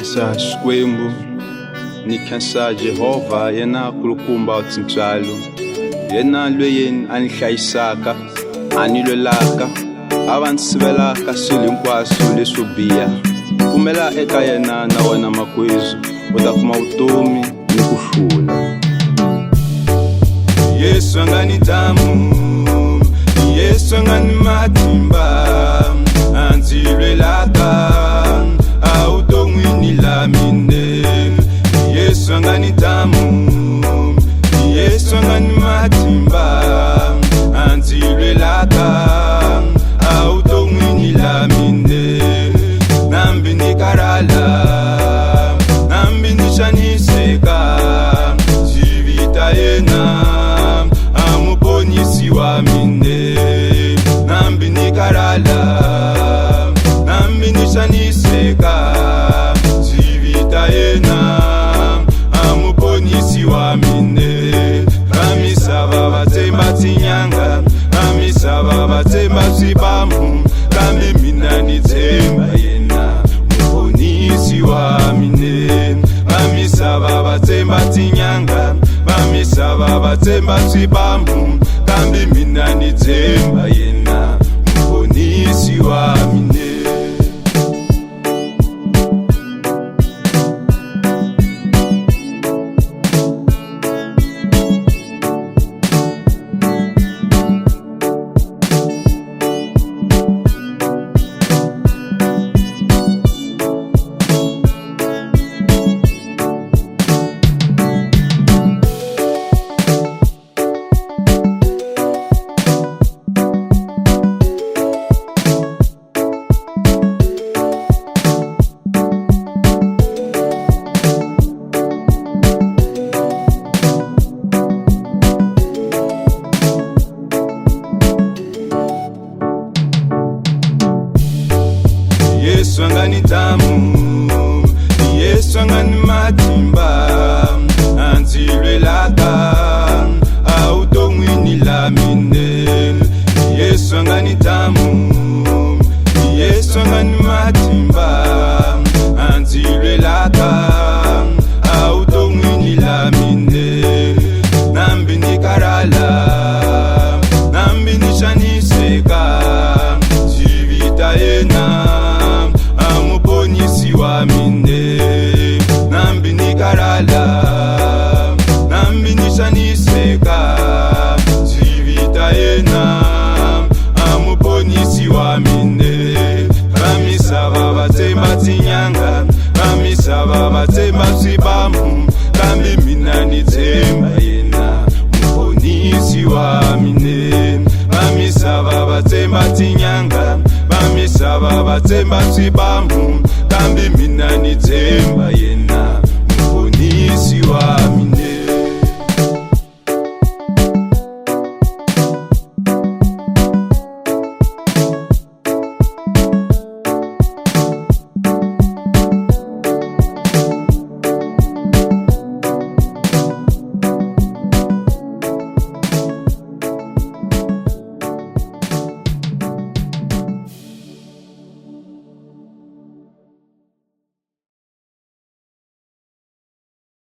Khensa Xikwembu ni khensa Jehovha yena kulukumba wa tintswalo yena loyi a ni hlayisaka a ni lwelaka a va ni sivelaka swilo hinkwaswo leswo biha pfumela eka yena na wena makwezu u ta kuma vutomi ni ku hlula Yesu a nga ni ntamu Yesu a nga ni matimba a ndzi lwelaka a vuton'wini la mine Yesu a nga ni ntamu Yesu a nga ni matimba a ndzi lwelaka a vuton'wini la mine nambi ni karhala nambi ni xaniseka ndzi vita yena a muponisi wa mine nambi ni karhala nambi ni xaniseka ndzi vita yena a muponisi wa mine va misava va tsemba tinyanga va misava va tsemba swibamu kambe mina ni tshemba yena muponisi wa mine va misava va tsemba tinyanga va misava va tsemba swibamu kambe mina ni tshemba yena muponisi wa mine. Yesu a nga ni ntamu Yesu a nga ni matimba a ndzi lwelaka a vuton'wini la mine Yesu a nga ni ntamu Yesu a nga ni matimba a ndzi lwelaka a vuton'wini la mine nambi ni karhala nambi ni xaniseka ndzi vita yena a muponisi wa mine nambi ni karhala nambi ni xaniseka ndzi vita yena a muponisi wa mine va misava va tsemba tinyanga va misava va tsemba swibamu kambe mina ni tshemba yena muponisi wa mine va misava va tsemba tinyanga va misava va tsemba swibamu kambe mina ni tshemba yena muponisi wa mine.